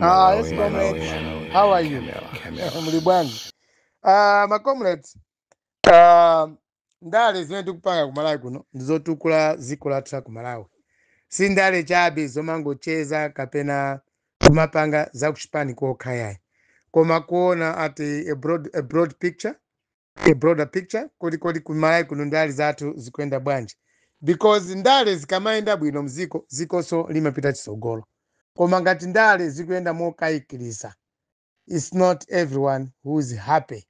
Yes, Malawi, comrades. How are you? Camera. Muli bwanji? Ma comrades, ndale zimene tikupanga ku Malawi kuno ndizotukula dziko lathu la ku Malawi. Si ndale chabe zomangocheza kapena kumapanga zakuchipani kokha yayi, koma kuona ati a broad picture, a broader picture, kuti ku Malawi kuno ndale zathu zikuyenda bwanji, because ndale zikamayenda bwino mziko, zikonso limapita chitsogolo. Koma ngati ndale zikuyenda mokayikirisa, it's not everyone who is happy.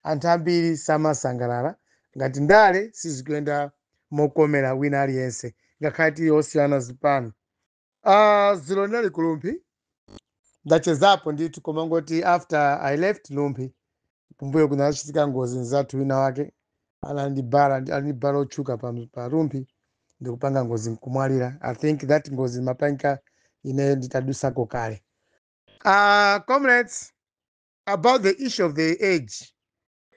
Anthu ambiri samasangalala ngati ndale sizikuyenda mokomera wina aliyense, ngakhale tili osiyana zipani. Zilo ndinali ku Rumphi, ndachezapo ndithu, koma ngoti after I left Rumphi, kumbuyo kunachitika ngozi. Nzathu wina wake ali ndi bala otchuka pa Rumphi, ndikupanga ngozi nkumwalira. I think that ngozi mapangika ine nditadusako kale. Comrades, about the issue of the age,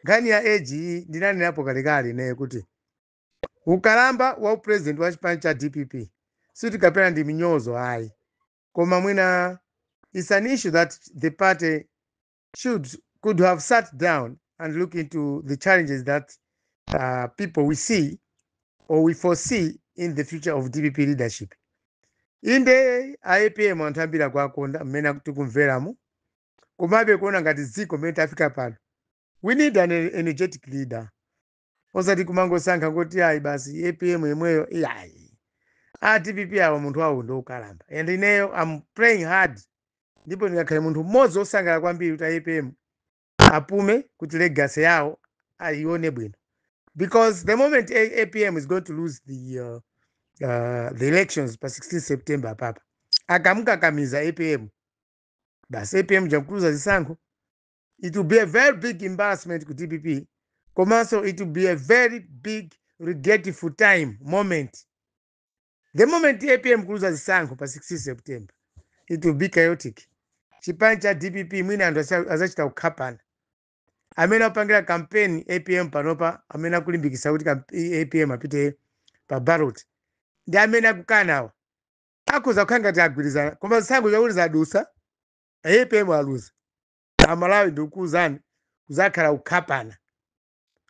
nkhani ya age iyi ndinanenapo kalekale ineyo kuti ukalamba wa upresident wa chipani cha DPP sitikapena ndi minyozo ayi, koma mwina it's an issue that the party should could have sat down and look into the challenges that people we see or we foresee in the future of DPP leadership. Inde, APM anthu ambiri akuakonda mmene tikumveramo, komabe kuona ngati dziko mmene tafika pano, we need an energetic leader, osati kumangosankha kuti ayi basi, APM yemweyo iyayi. A DPP awa munthu wawo ndi okalamba, and ineyo I'm praying hard, ndipo ndingakhale munthu mmodzi wosangalala kwambiri kuti APM apume kuti legacy yawo ayione bwino, because the moment APM is going to lose the elections pa 16 September papa, akamukakamiza APM basi, APM jakuluza zisankho, it will be a very big embarrassment ku DPP, komanso it will be a very big regretful time moment. The moment APM kuluza zisankho pa 16 September, it will be chaotic. Chipani cha DPP mwina anthu azachita kukhapana. Amene akupangira campaign APM panopa, amene akulimbikitsa kuti APM apite pa ballot ndi amene akukanawa, akhoza kukhala ngati agwirizana, koma zisankho chakuti zadusa, APM aluza, Amalawi ndikukuwuzani, kuzakhala kukhapana,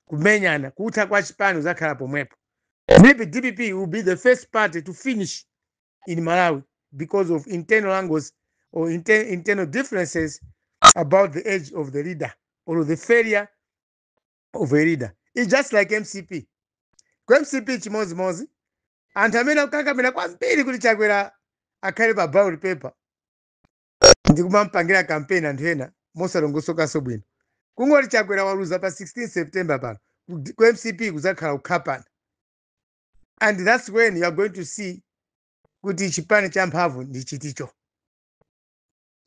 kumenyana, kutha kwa chipani kuzakhala pomwepo. Maybe DPP will be the first party to finish in Malawi because of internal angles or internal differences about the age of the leader or the failure of a leader. It's just like MCP. Ku MCP chimozimozi, anthu amene akukakamira kwambiri kuti Chakwera akhale pa ballot paper ndi kumampangira campaign, anthu ena mosalongosokanso bwino, kungoti Chakwera waluza pa 16 September pano, ku MCP kuzakhala kukhapana, and that's when you are going to see kuti chipani cha mphamvu ndi chiticho.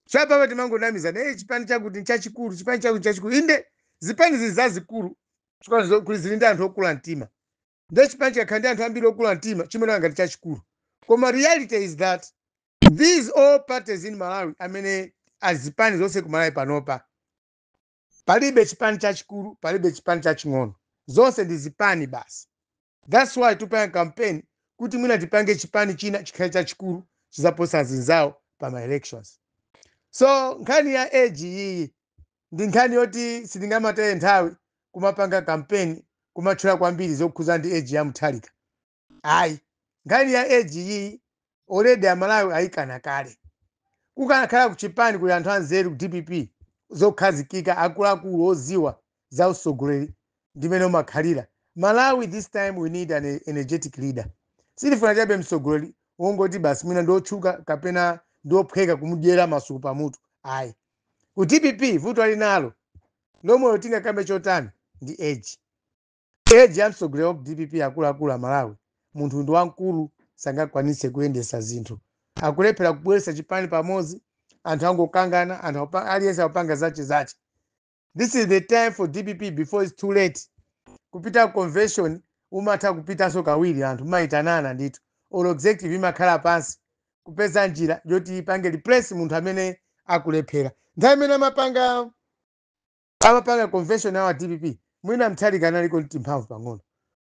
Chapapa timangonamiza ne chipani chakuti nchachikulu, chipani chakuti nchachikulu. Inde, zipani zili zazikulu kuti zili ndi anthu okula mtima. Nde chipani chikakhala ndi anthu ambiri okula mtima, chimaoneka ngati chachikulu, koma reality is that these all parties in Malawi, amene azipani zonse ku Malawi panopa, palibe chipani chachikulu, palibe chipani chaching'ono, zonse ndi zipani basi. That's why tipanga campaign kuti mwina tipange chipani china chikhale chachikulu chizaposa zinzawo pa ma elections. So nkhani ya age iyi ndi nkhani yoti sitingamataye nthawi kumapanga campaign, kumatchula kwambiri zokhuza ndi age ya Mutharika ayi. Nkhani ya age iyi already Amalawi ayikana kale. Kukanakhala kuchipani kuli anthu anzeru ku DPP zokhazikika, akuluakulu oziwa za usogoleri ndimene umakhalira Malawi, this time we need an energetic leader. Sitifuna chabe msogoleri wongoti basi mwina ndiotchuka kapena ndiophweka kumudyera masuku pamutu ayi. Ku DPP vuto ali nalo lomwe tingakambe chotani ndi age, age ya msogoleri wa ku DPP. Akuluakulu a Malawi, munthu ndi wamkulu, sangakwanise kuyendesa zinthu, akulephera kubweretsa chipani pamodzi, anthu angokangana, anthu aliyense akupanga zache zache. This is the time for DPP, before it's too late. Kupita convention umatha kupitanso kawiri, anthu mayitanana ndithu, or executive imakhala pansi kupeza njira yoti ipange replace munthu amene akulephera. Nthawi imene amapanga convention awa DPP, mwina Mutharika analiko ndi mphamvu pang'ono,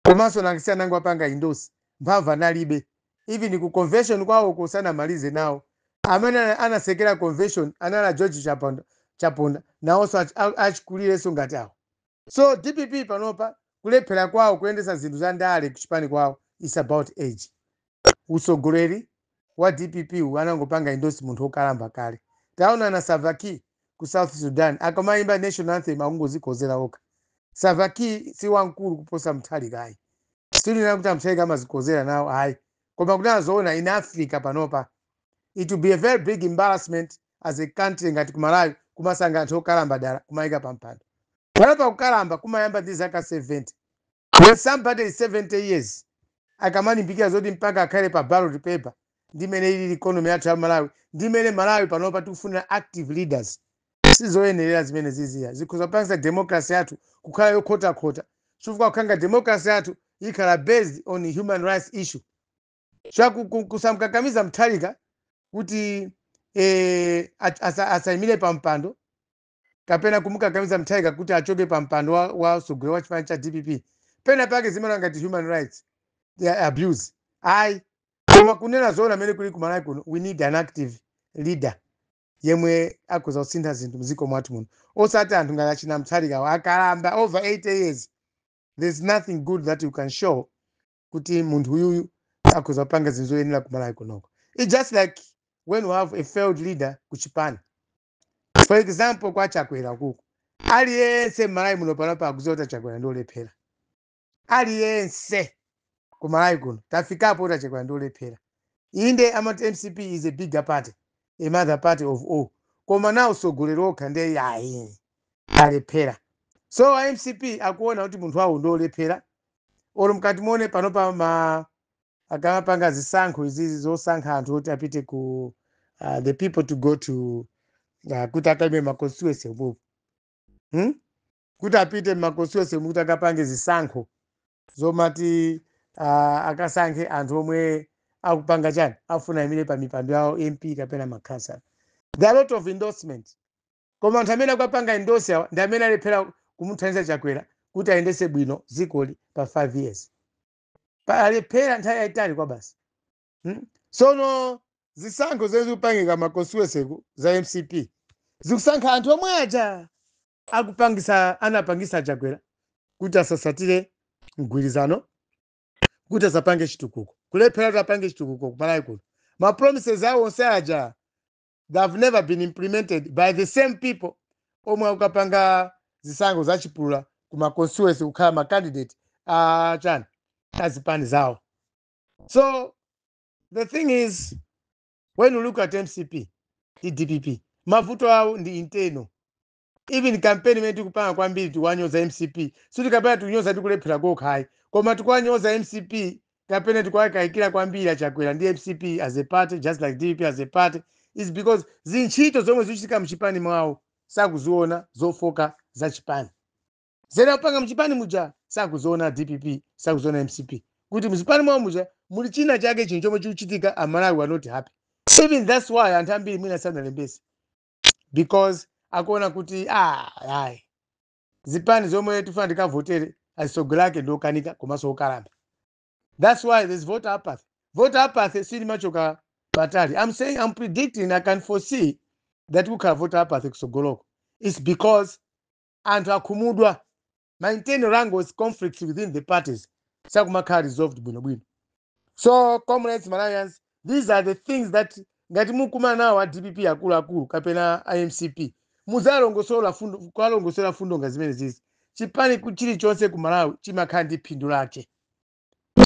komanso nangisi anango apanga endorse, mphamvu analibe. Even ku convention kwawo kusanamalize nawo. Amene anasekera convention anali a George Chaponda. Chaponda nawonso achikulirenso ngati awo. So DPP panopa kulephera kwawo kuyendesa zinthu za ndale kuchipani kwawo is about age. Usogoleri wa DPP uwu anangopanga endorse munthu wokalamba kale. Taona na Salva Kiir ku South Sudan, akamayimba national anthem akungozikozera okha. Salva Kiir si wamkulu kuposa Mutharika ayi. Sitinena kuti aMutharika amazikozera nawo ayi, koma kuti azoona in Africa panopa, it will be a very big embarrassment as a country ngati ku Malawi kumasankha anthu okalamba dala kumayika pampando. Panopa kukalamba kumayamba ndi zaka 70. When somebody is 70 years, akamalimbikira zoti mpaka akhale pa ballot paper, ndimene ilili economy yathu ya Malawi, ndimene Malawi panopa tikufunira active leaders, sizoyenerera zimene ziziya. Zikhoza kupangisa democracy yathu kukhala yokhotakhota, chifukwa kukhanga democracy yathu ikhala based on human rights issue. Kusamkakamiza Mutharika kuti asayimire pa mpando kapena kumukakamiza Mutharika kuti achoke pa mpando wa utsogoleri wa chipani cha DPP, pena pake zimene ngati human rights abuse ayi. Koma kunena zoona, amene kuli kumalawi kuno, we need an active leader yemwe akhoza kusintha zinthu mdziko mwathu muno, osati anthu ngati achina Mutharikawo akalamba over 80 years. There's nothing good that you can show kuti munthu uyuyu akhoza kupanga zinthu zoyenera kumalawi kunoko. It's just like when we have a failed leader kuchipani, for example kwa Chakwera kuku. Aliyense mmalawi muno panopa akudziwa kuti Chakwera ndiolephera. Aliyense kumalawi kuno tafikapo kuti Chakwera ndiolephera. Inde, amati MCP is a bigger party, a mother party of all, koma nawo utsogoleri okha ndiye yayi, alephera. So a MCP akuona kuti munthu wawo ndiolephera. Olo mkati muone panopa ma akamapanga zisankho izizi zosankha anthu oti apite ku the people to go to kuti akaime ma constituency upopo, Kuti apite ma constituency kuti akapange zisankho zomati akasankhe anthu omwe akupanga chani, afuna imire pa mipando yawo, MP kapena makhansala. There are a lot of endorsement, koma anthu amene akapanga endorse awa ndi amene alephera kumuthandiza Chakwera kuti ayendese bwino dzikoli pa 5 years. Alephera nthawi yayitali kwa basi, Sono zisankho zimene zikupangika ma constituency za MCP zikusankha anthu omwe aja akupangisa, anapangisa Chakwera kuti asasatire mgwirizano, kuti asapange chitukuko, kulephera kuti apange chitukuko kumalawi kuno. Ma promises awo onse aja, they have never been implemented by the same people omwe akukapanga zisankho zachipulula kuma constituency kukhala ma candidate a chani, azipani zawo. So the thing is, when you look at MCP ndi DPP, mavuto awo ndi internal. Even campaign imene tikupanga kwambiri tikuwanyoza MCP, sitikapena tikunyoza tikulephera kokhayi, koma tikuwanyoza MCP kapena tikuwakayikira kwambiri aChakwera ndi MCP as a party, just like DPP as a party, is because zintchito zomwe zikuchitika mchipani mwawo sakuziona, zofoka za chipani zene apanga mchipani muja sakuziona DPP, sakuziona MCP, kuti mchipani mwawo muja muli china chake, chinthu chomwe chikuchitika, Amalawi are not happy. Even that's why anthu ambiri mwina sanalembese, because akuona kuti, ah, ayi, zipani zomwe tifuna tikavotere atsogoleri ake ndiokanika komanso okalamba. That's why there's voter apathy. Voter apathy silimachoka patali. I'm saying, I'm predicting, I can foresee that kukhala voter apathy kusogoloko. It's because anthu akhumudwa, ma internal wrangles, conflicts within the parties sakumakhala resolved bwinobwino. So comrades, Malawians, these are the things that ngati mukumana nawo a DPP akuluakulu kapena a MCP, muzalongosola fundo, kuwalongosola fundo nga zimene zizi. Chipani chilichonse ku Malawi chimakhala ndi phindu lake.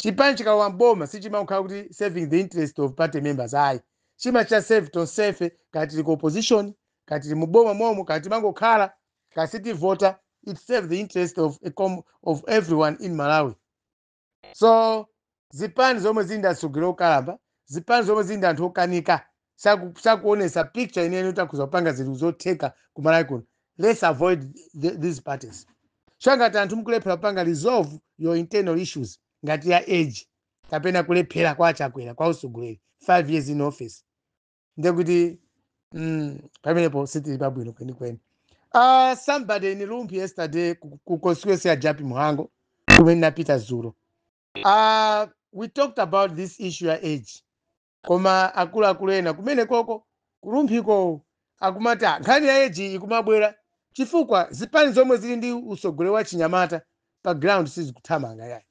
Chipani chikalowa mboma sichimakhala kuti serving the interest of party members ayi, chimacha serve tonsefe, kati tili ku opposition, kati tili muboma momo, kati timangokhala, kati sitivota. It serves the interest of everyone in Malawi. So zipani zomwe zili ndi atsogoleri okalamba, zipani zomwe zili ndi anthu okanika, sakuonesa picture inene kuti akhuza kupanga zinthu zotheka ku Malawi kuno, let's avoid these parties. So ngati anthu mukulephera kupanga resolve your internal issues ngati ya age kapena kulephera kwa Chakwera kwa utsogoleri 5 years in office, ndekuti pamenepo sitili pabwino kwenikweni. Somebody in Rumphi yesterday, ku constituency ya Jappie Mhango kumene napita zulo, we talked about this issue ya age, koma akuluakulu ena kumene koko Ku Rumphiko akumati, "Ah, nkhani ya age ikumabwera chifukwa zipani zomwe zili ndi usogoleri wa chinyamata pa ground sizikuthamanga yayi."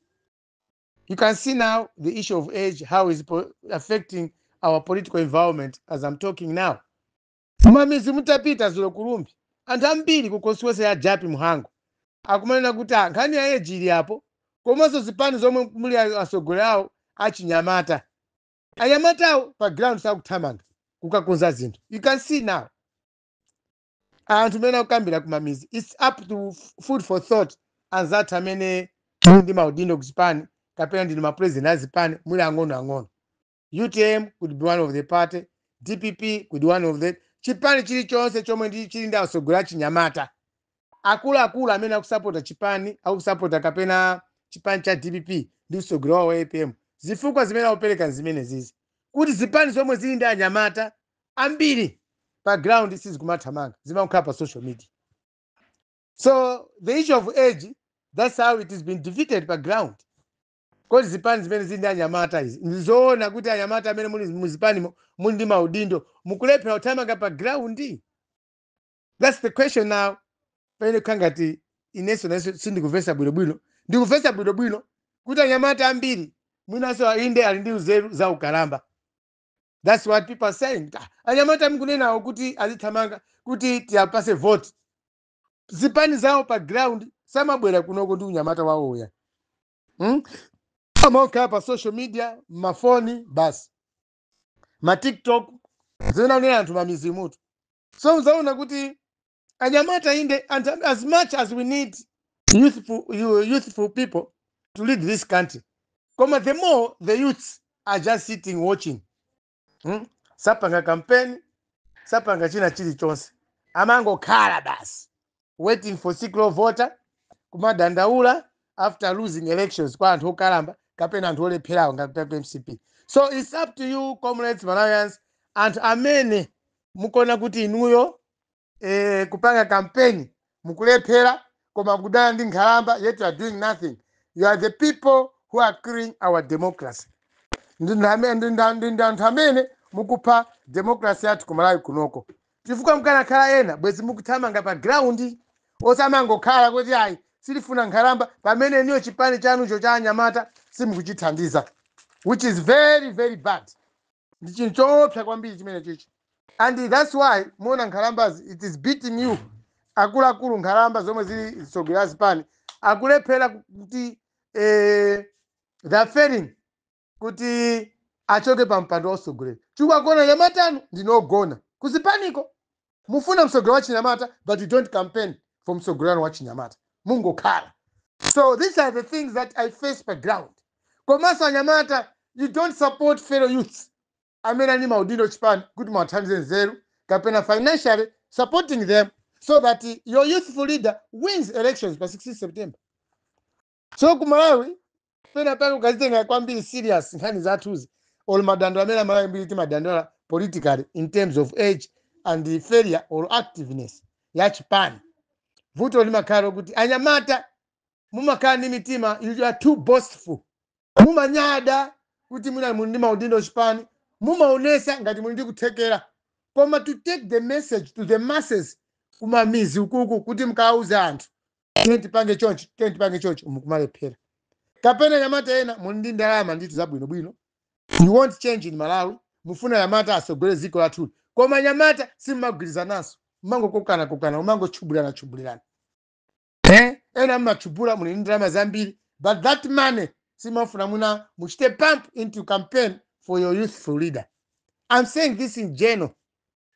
You can see now the issue of age, how is affecting our political environment as I'm talking now. Mamizi mutapita zulo ku Rumphi, anthu ambiri ku constituency ya Jappie Mhango akumanena kuti, ah, nkhani ya age ili apo, komanso zipani zomwe muli atsogoleri awo achinyamata, anyamatawo pa ground sakuthamanga kukakonza zinthu. You can see now anthu amene akukambira kumamizi. It's up to food for thought, anzathu amene muli ndi maudindo kuzipani kapena ndinu mapresident azipani muli ang'onoang'ono. UTM could be one of the party, DPP could be one of the chipani chilichonse chomwe ndi chili ndi atsogoleri achinyamata akuluakulu amene akusapota chipani, akusapota kapena chipani cha DPP ndi utsogoleri wawo wa APM. Zifukwa zimene akupereka zimene zizi, kuti zipani zomwe zili ndi anyamata ambiri pa ground sizikumathamanga, zimakhala pa social media. So the issue of age, that's how it has been defeated pa ground. Kodi zipani zimene zili ndi anyamata izi, ndizoona kuti anyamata amene muli muzipanimo, muli ndi maudindo, mukulephera kuthamanga pa ground? That's the question now. Pamene kukhala ngati inenso nenso sindikuvesa bwinobwino, ndikuvesa bwinobwino kuti anyamata ambiri mwinanso inde ali ndi nzeru za ukalamba. That's what people are saying. Ah, anyamata mukunenawo kuti azithamanga kuti tiyapase vote, zipani zawo pa ground samabwera kunoko ndi unyamata wawoya, Amakhala pa social media, mafoni basi, ma TikTok, zimene akunena anthu mamizimutu. So muzaona kuti anyamata inde, and as much as we need youthful people to lead this country, koma the more the youths are just sitting watching, Sapanga campaign, sapanga china chilichonse, amangokhala basi waiting for sickle voter, kumadandaula after losing elections kwa anthu okalamba kapena anthu olepherawo ngati ku MCP. So it's up to you, comrades, Malawians, anthu amene mukuona kuti inuyo kupanga campaign mukulephera, koma kudana ndi nkhalamba, yet you are doing nothing. You are the people who are killing our democracy. Ndi anthu amene mukupha democracy yathu kumalawi kunoko, chifukwa mukanakhala ena bwezi mukuthamanga pa ground, osamangokhala kuti ayi, silifuna nkhalamba, pamene niyo chipani chanucho cha anyamata simukuchithandiza, which is very very bad. Ndi chinthu choopsa kwambiri chimene chichi, and that's why muona nkhalambazi, it is beating you. Akuluakulu, nkhalamba zomwe zili zitsogolera zipani akulephera kuti they are failing kuti achoke pa mpando wa usogoleri, chifukwa kuona nyamatanu ndinogona kuzipaniko. Mufuna msogolero wa chinyamata, but you don't campaign for msogolero wa chinyamata, mungokhala. So these are the things that I face pa ground. Komanso anyamata, you don't support fellow youths amene ali maudindo chipani kuti mwathandize nzeru kapena financially supporting them so that your youthful leader wins elections pa 16 September. So ku Malawi pena pake ukazitenga kwambiri serious nkhani zathuzi or madando amene Amalawi mbiri timadandola politically in terms of age and the failure or activeness ya chipani, vuto limakhala kuti anyamata mumakhala ndi mitima, you are too boastful, mumanyada kuti mwina muli ndi maudindo chipani, mumaonesa ngati muli ndi kuthekera, koma to take the message to the masses kumamizi ukuku kuti mukawauze anthu, "Tiye tipange chonchi, tiye tipange chonchi," mukumalephera. Kapena anyamata ena muli ndi ndalama ndithu zabwinobwino, you want change in Malawi, mufuna anyamata asogolere dziko lathuli, koma anyamata simmagwirizananso, mmangokokana kokana, umangotchubulana tchubulirana. Ena mmatchubula, muli ndi ndalama zambiri, but that money simafuna mwina muchite pump into campaign for your youthful leader. I'm saying this in general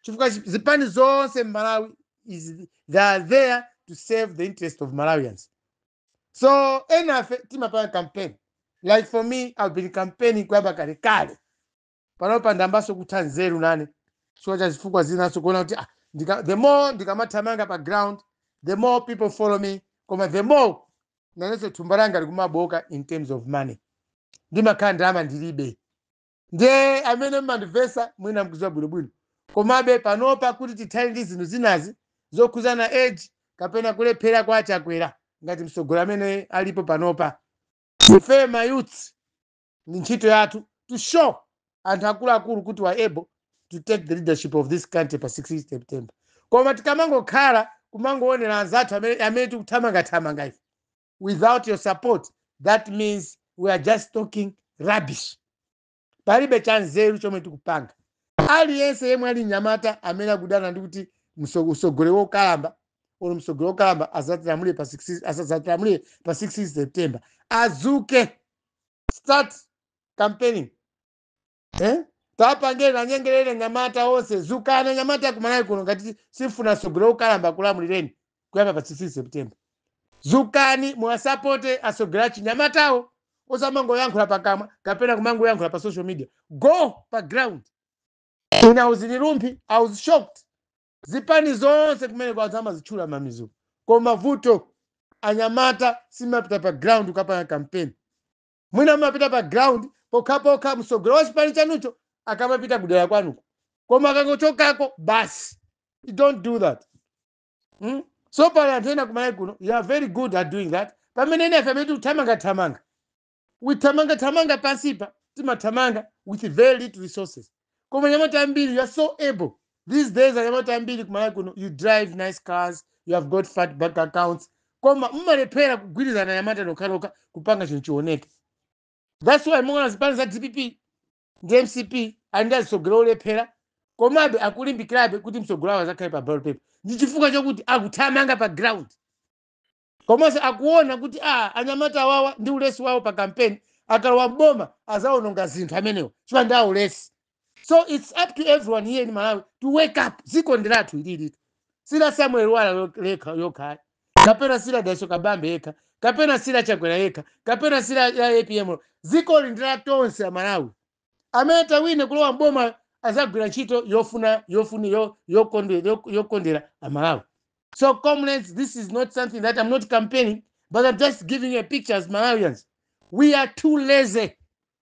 chifukwa zipani zonse m'Malawi is they are there to serve the interest of Malawians. So enafe timapanga campaign. Like for me, I've been campaigning kuyamba kalekale. Panopa ndambaso kutha nzeru nane chifukwa cha zifukwa zinaso, kuona kuti ah, the more ndikamathamanga pa ground, the more people follow me, koma the more nanenso thumba langa likumaboka in terms of money, ndimakhala ndalama ndilibe. Ndiye amene mmandimvesa mwina mkuziwa bwinobwino. Komabe panopa kuti tithane ndi zinthu zinazi zokhuzana age kapena kulephera kwa Chakwera ngati msogolo amene alipo panopa, ife ma youths ndi ntchito yathu to show anthu akuluakulu kuti we are able to to take the leadership of this country pa 16 September. Koma tikamangokhala kumangoonera anzathu amene tikuthamangathamanga ife without your support, that means we are just talking rubbish. Palibe chanzeru chomwe tikupanga. Aliyense yemwe ali mnyamata amene akudana ndi kuti usogolero wokalamba olo msogolero wokalamba azatilamulire pa 16, asadzatilamulire pa 16 September, azuke, start campaigning, eh? Tapangeni anyengerere nyamata onse, zukana nyamata kumalawi kuno. Ngati sifuna sogolero wokalamba kulamulireni kuyamba pa 16 September, zukani muwasapote asogolera chinyamatawo. Osamangoyankhula pakamwa kapena kumangoyankhula pa social media. Go pa ground. Ine I was in Rumphi, I was shocked. Zipani zonse kumene kwa amazitchula mamizuko, koma vuto anyamata simapita pa ground kukapanga campaign. Mwina mumapita pa ground pokhapokha msogolo wa chipani chanucho akamapita kudera kwanuko, koma akangochokako basi, you don't do that, So pali anthu ena kumalawi kuno, you are very good at doing that, pamene ine ife amene tikuthamangathamanga, we thamangathamanga pansipa, timathamanga with very little resources. Koma anyamata ambiri, you are so able these days. Anyamata ambiri kumalawi kuno, you drive nice cars, you have got fat bank accounts, koma mmalephera kugwirizana anyamata nokhanokha kupanga chinthu chioneke. That's why muona zipani za DPP ndi MCP ali ndi atsogoleri olephera, komabe akulimbikirabe kuti mtsogoleri wawo azakhale pa ballot paper. Ndi chifukwa chokuti akuthamanga pa ground, komanso akuona kuti ah, anyamata awawa ndi ulesi wawo pa campaign, akalowa mboma azawononga zinthu amenewo chifukwa ndi aulesi. So it's up to everyone here in Malawi to wake up. Dziko ndi lathu ililitu, sila Samuel Lwara lekha yokha, kapena sila Dalitso Kabambe yekha, kapena sila Chakwera yekha, kapena sila ya APM. Dziko li ndi la tonse Amalawi. Amene tawine kulowa mboma azagwira ntchito yofuna yofuna yokondera Amalawi. So comrades, this is not something that, I'm not campaigning, but I'm just giving you a picture. As Malawians, we are too lazy.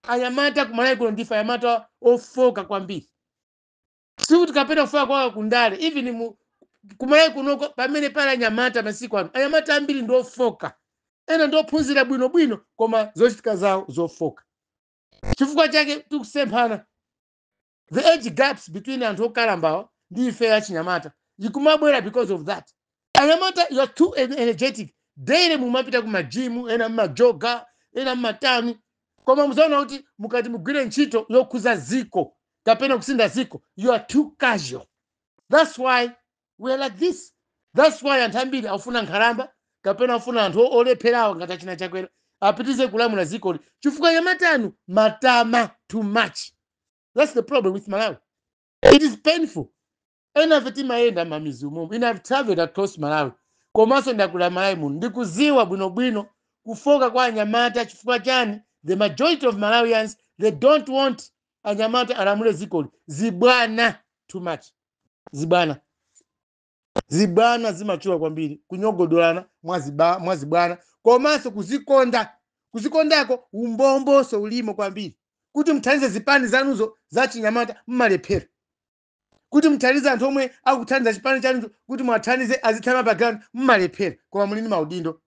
Anyamata kumalawi kuno ndife anyamata ofoka kwambiri. Sikuti kapena kufoka kwaka kundale, even mu kumalawi kunoko pamene pali anyamata masiku ano, anyamata ambiri ndi ofoka. Ena ndi ophunzira bwinobwino, koma zochitika zawo zofoka. Chifukwa chake tikusemphana. The age gaps between anthu okalambawa ndi ife achinyamata ikumabwera because of that. Anyamata, you are too energetic. Daily mumapita kuma gym, ena mmajoga, ena mmatani, koma muzaona kuti mukati mugwire ntchito yokhuza ziko kapena kusinda ziko, you are too casual. That's why we are like this. That's why anthu ambiri akufuna nkhalamba kapena afuna anthu olepherawo ngati achina Chakwera apitize kulamula zikoli, chifukwa anyamatanu matama too much. That's the problem with Malawi. It is painful. Ena ife timayenda mamizi umomo. Ine have traveled across Malawi, komanso ndakula Malawi muno, ndikuziwa bwinobwino kufoka kwa anyamata. Chifukwa chani? The majority of Malawians, they don't want anyamata alamule zikoli. Zibwana too much, zibwana, zibwana zimachula kwambiri, kunyogodolana mwazibwana, komanso kuzikonda. Kuzikondako umbomboso ulimo kwambiri. Kuti muthandize zipani zanuzo zachinyamata, mmalephera. Kuti muthandize anthu omwe akuthandiza chipani chanucho, kuti mwathandize azithama pa ground, mmalephera, koma muli ndi maudindo.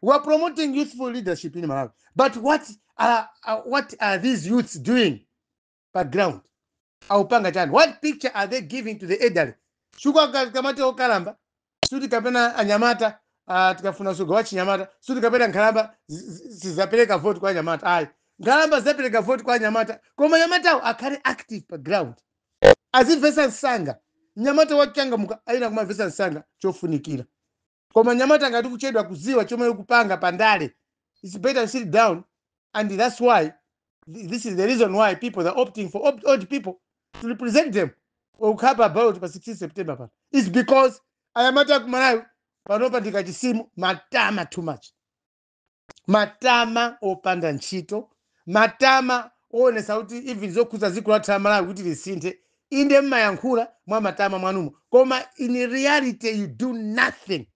We are promoting youthful leadership in Malawi, but what are these youths doing pa ground? Aupanga chani? What picture are they giving to the elderly? Chifukwa kamati okalamba suti kapena anyamata, tikafuna suga wa chinyamata, suti kapena nkhalamba zizapereka vote kwa anyamata, ayi. Nkhalamba zizapereka vote kwa anyamata, koma anyamatawo akhale active pa ground, azimvesa msanga. Mnyamata wachangamuka ayina kumamvesa msanga chofunikira, koma nyamata ngati kuchedwa kuziwa chomwe ukupanga pandale, it's better to sit down. And that's why this is the reason why people are opting for old people to represent them or kukhala ballot pa 16 September pano, is because anyamata kumalawi panopa ndikachisimu matama too much, matama opanda ntchito, matama oonesa kuti even zokhuza dziko lathu la Malawi kuti lisinthe, inde mmayankhula mwa matama mwanumo, koma in reality you do nothing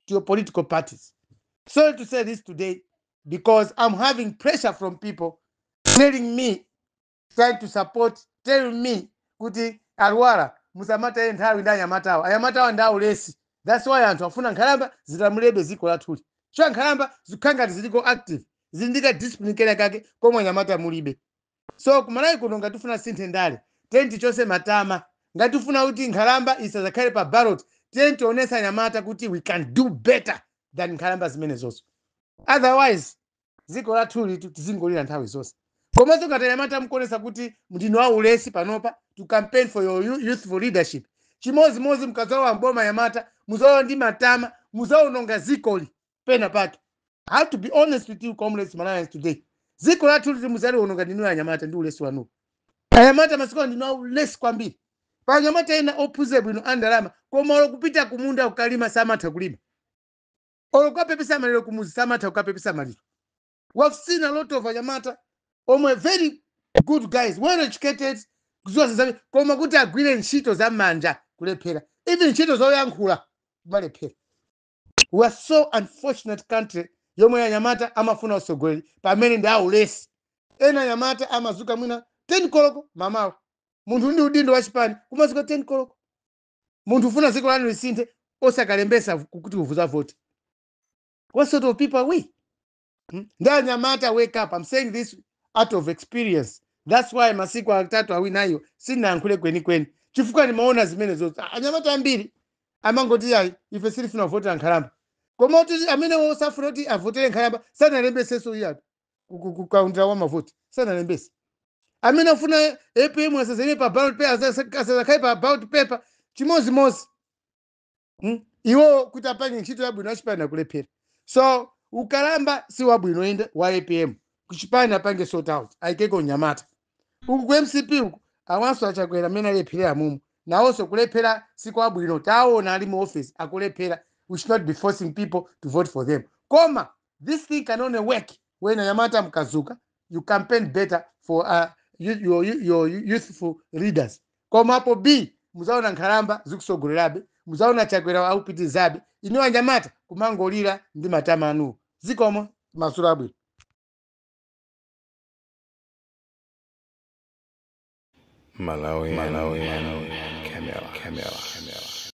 to your political parties. Sorry to say this today, because I'm having pressure from people telling me, trying to support, telling me kuti a Lwara, musamataye nthawi ndi anyamatawa. Anyamatawa ndi aulesi. That's why anthu afuna nkhalamba zilamulebe dziko lathuli, chifukwa nkhalamba zikukhala ngati ziliko active, zili ndi ka discipline kena kake komwe anyamata mulibe. So kumalawi kuno, ngati tifuna sinthe ndale, Tiyeni tichose matama. Ngati tifuna kuti nkhalamba isazakhale pa ballot, tiyeni tionesa anyamata kuti we can do better than nkhalamba zimenezozo. Otherwise dziko lathuli tizingolira nthawi zonse. Komanso ngati anyamata mukuonesa kuti ndinu aulesi panopa to campaign for your youthful leadership, chimozimozi mukadzalowa mboma, anyamata muzalowa ndi matama, muzaononga zikoli pena pake. I have to be honest with you, comrades, Malawians today. Dziko lathu liti muzaliononga ndinu anyamata ndi ulesi wanu. Anyamata masiku ano ndinu aulesi kwambiri. Pa anyamata ena ophunzira bwino, andalama, koma olo kupita kumunda kukalima samatha kulima, olo kukapepesa maliro kumuzi samatha kukapepesa maliro. We have seen a lot of anyamata omwe very good guys, well educated, kuziwa zazami, koma kuti agwire ntchito za manja kulephera, even ntchito zoyankhula kumalephera. We are so unfortunate country yomwe anyamata amafuna usogoleri pamene ndi aulesi. Ena anyamata amazuka mwina 10 koloko mamawa. Munthu ndi udindo wachipani kumazuka 10 koloko, munthu ufuna dziko lanu lisinthe, osakalembesa kuti uvuza voti. What sort of people are we? Hmm? Ndi anyamata, wake up. I'm saying this out of experience. That's why masiku atatu awinayo sinayankhule kwenikweni, chifukwa ndimaona zimene zonse. Anyamata ambiri amangoti, "Ayi, ife sitifuna kuvotera nkhalamba." Koma kuti amene osafuna kuti avotere nkhalamba sanalembesenso iyapo kukaundula wa mavoti, sanalembese. Amene afuna APM asazere pa ballot paper, asazakhale pa ballot paper, chimozimozi. Iwo kuti apange ntchito yabwino achipani akulephera. So ukalamba si wabwino inde wa APM. Kuchipani apange sort out, ayikeko nyamata. Uku ku MCP uku awanso achakwera amene alephera mumu, nawonso kulephera sikwabwino. Taona ali mu office akulephera. We should not be forcing people to vote for them, koma this thing can only work when anyamata mkazuka, you campaign better for your youthful leaders. Koma apo b muzaona nkhalamba zikusogolerabe, muzaona Chakwera akupitizabe, inu anyamata kumangolira ndi matama anuwo. Zikomo, masula abwino. Malawi, Malawi, Camera, Camera, Camera.